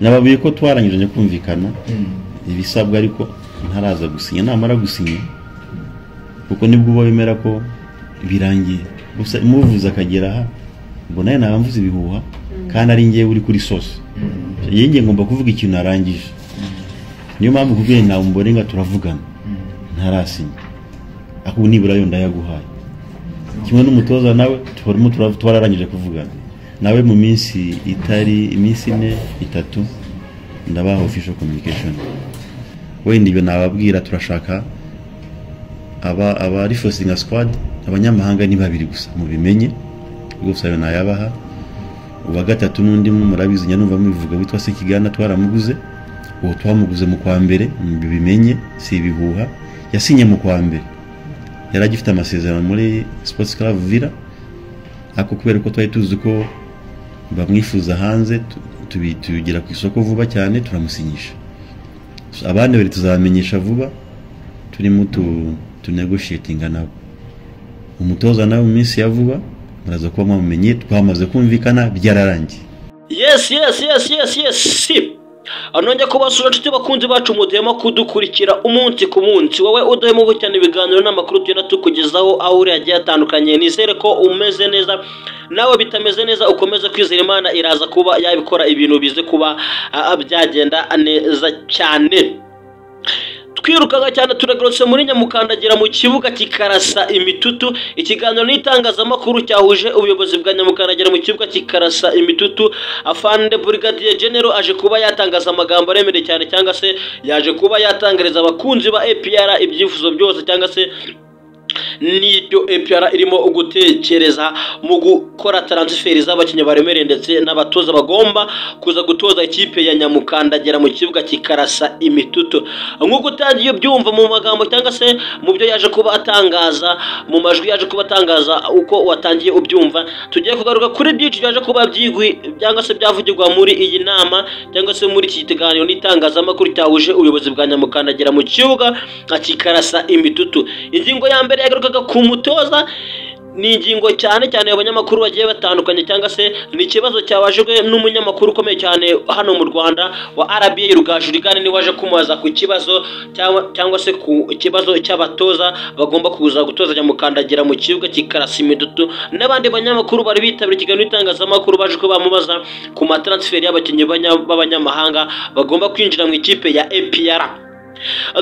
Nababwiye ko twarangije kumvikana ibisabwa, ariko ntaraza gusinya. Namara gusinya, kuko nibwo uba wemera ko birangiye. Gusa muvuze akagera aha, mbona nawe naba mvuze ibihuha kandi ari ngewe uri kuri source. Yenge ngomba kuvuga ikintu narangije. Niyo mpamvu kubwiye nawe Omborenga turavugana ntarasinya, ahubwo nibura yo ndayaguhaye. Kimwe n'umutoza nawe turimo twararangije kuvugana nawe, mu minsi itari iminsi 4, 3 ndabaha official communication. Wenda ibyo nababwira, turashaka aba reinforcing squad, abanyamahanga ni babiri gusa, mubimenye rwose, ayo nayabaha. Uwa gatatu n'undi murabizi, njya numva mubivuga, witwa Sekigana, twaramuguze. Uwo twamuguze mu kwa mbere, mubimenye si ibihuha, yasinye mu kwa mbere, yari agifite amasezerano muri Sports Club Villa, ariko kubera ko twari tuzi ko bamwifuza hanze, tubigira ku isoko vuba cyane, turamusinyisha. Abandi babiri tuzabamenyesha vuba, turimo tunegotiatinga nabo. Umutoza nawe mu minsi ya vuba muraza kuba mwamumenye, twamaze kumvikana, byararangiye. Yes, nongeye kubasura, inshuti bakunzi bacu mudahema kudukurikira umunsi ku munsi, wowe udahema gucyana ibiganiro n'amakuru tugenda tukugezaho aho uri hagiye hatandukanye. Nizere ko umeze neza, nawe bitameze neza ukomeze kwizera Imana, iraza kuba yabikora, ibintu bize kuba byagenda neza cyane. Twirukanka cyane, turagarutse muri Nyamukandagira mu kibuga kikarasa imitutu. Ikiganiro n'itangazamakuru cyahuje ubuyobozi bwa Nyamukandagira mu kibuga kikarasa imitutu. Afande Brigadier General aje kuba yatangaza amagambo aremereye cyane, cyangwa se yaje kuba yatangariza abakunzi ba APR ibyifuzo byose cyangwa se n'ibyo APR irimo gutekereza mu gukora transfer z'abakinnyi baremereye ndetse n'abatoza bagomba kuza gutoza ikipe ya Nyamukandagira mu kibuga kikarasa imitutu. Nk'uko utangiye byumva mu magambo cyangwa se mu byo yaje kuba atangaza, mu majwi yaje kuba atangaza, uko watangiye ubyumva, tugiye kugaruka kuri byinshi byaje kuba byigwi cyangwa se byavugirwa muri iyi nama cyangwa se muri iki kiganiro n'itangazamakuru cyahuje ubuyobozi bwa Nyamukandagira mu kibuga kikarasa imitutu. Ingingo ya mbere yagarukaga ku mutoza, ni ingingo cyane cyane abanyamakuru bagiye batandukanye, cyangwa se ni ikibazo cyabajijwe n'umunyamakuru ukomeye cyane hano mu Rwanda wa RBA, Rugaju Reagan, niwe waje kumubaza ku kibazo cyangwa se ku kibazo cy'abatoza bagomba kuza gutoza Nyamukandagira mu kibuga kikarasa imitutu. N'abandi banyamakuru bari bitabiriye ikiganiro n'itangazamakuru baje ko bamubaza ku matransfer y'abakinnyi b'abanyamahanga bagomba kwinjira mu ikipe ya APR.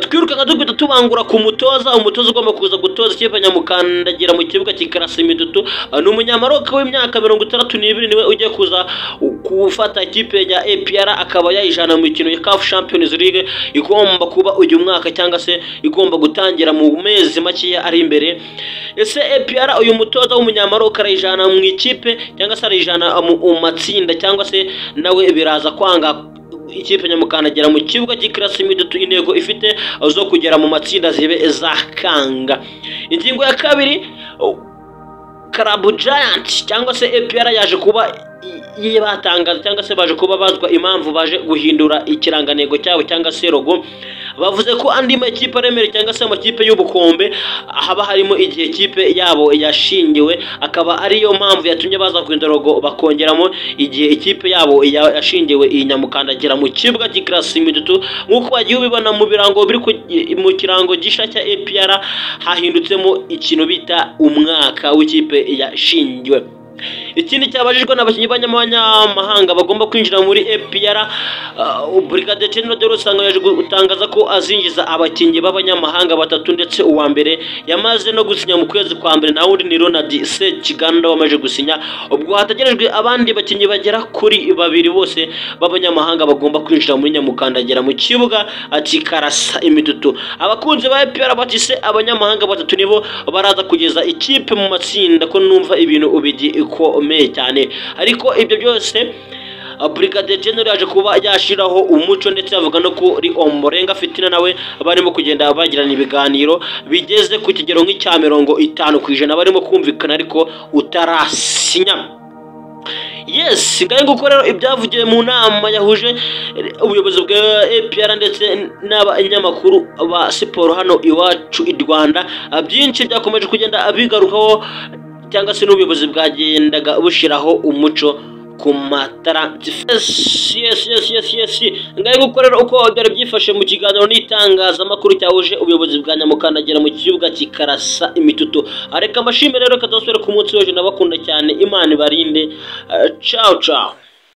Twirukanka dukwita tubangura ku mutoza. Umutoza ugomba kuza gutoza ikipe Nyamukandagira mu kibuga kikarasa imitutu ni umunyamaroka w'imyaka 62, niwe ugiye kuza gufata ikipe ya APR akaba yayijana mu mikino ya CAF Champions League igomba kuba uyu mwaka, cyangwa se igomba gutangira mu mezi makeya ari imbere. Ese APR uyu mutoza w'umunyamaroka arayijana mu ikipe cyangwa se arayijana mu matsinda, cyangwa se nawe biraza kwanga ikipe Nyamukandagira mu kibuga cy'ikarasa imitutu intego ifite zo kugera mu matsinda zibe zakanga? Ingingo ya kabiri, Club Giant cyangwa se APR yaje kuba batangaza cyangwa se baje kuba bazwa impamvu baje guhindura ikirangantego cyabo cyangwa se logo. Bavuze ko andi makipe aremereye cyangwa se amakipe y'ubukombe haba harimo igihe kipe yabo yashingiwe, akaba ariyo mpamvu yatumye baza guhindura logo bakongeramo igihe ikipe yabo yashingiwe, iyi Nyamukandagira mu kibuga cy'ikarasi imitutu. Nk'uko wagiye ubibona mu birango biri mu kirango gisha cya APR, hahindutsemo ikintu bita umwaka w'ikipe yashingiwe. Ikindi cyabajijwe n'abakinnyi b'abanyamahanga bagomba kwinjira muri APR. Brigadier General de Rusanga yaje gutangaza ko azinjiza abakinnyi b'abanyamahanga batatu, ndetse uwa mbere yamaze no gusinya mu kwezi kwa mbere, na wundi ni Ronald Sekiganda wamaze gusinya. Ubwo hategerejwe abandi bakinnyi bagera kuri babiri bose b'abanyamahanga bagomba kwinjira muri Nyamukandagira mu kibuga kikarasa imitutu. Abakunzi ba APR bati: "Se abanyamahanga batatu nibo baraza kugeza ikipe mu matsinda, ko numva ibintu bigikomeye cyane?" Ariko ibyo byose Brigadier General yaje kuba yashiraho umuco, ndetse avuga no kuri Omborenga Fitina, nawe barimo kugenda bagirana ibiganiro bigeze ku kigero nk'icya 50%, barimo kumvikana ariko utarasinya. Yes, ngahe nguko rero ibyavugiwe mu nama yahuje ubuyobozi bwa APR ndetse n'abanyamakuru ba siporo hano iwacu i Rwanda. Byinshi byakomeje kugenda bigarukaho cyangwa se n'ubuyobozi bwagendaga bushiraho umuco. ku mataransiferi. Yes, ngahe gukorera uko byari byifashe mu kiganiro n'itangazamakuru cyahuje ubuyobozi bwa Nyamukandagira mu kibuga kikarasa imitutu. Reka mbashimire rero, kadasubire ku munsi w'ejo, ndabakunda cyane, Imana ibarinde. Ciao ciao.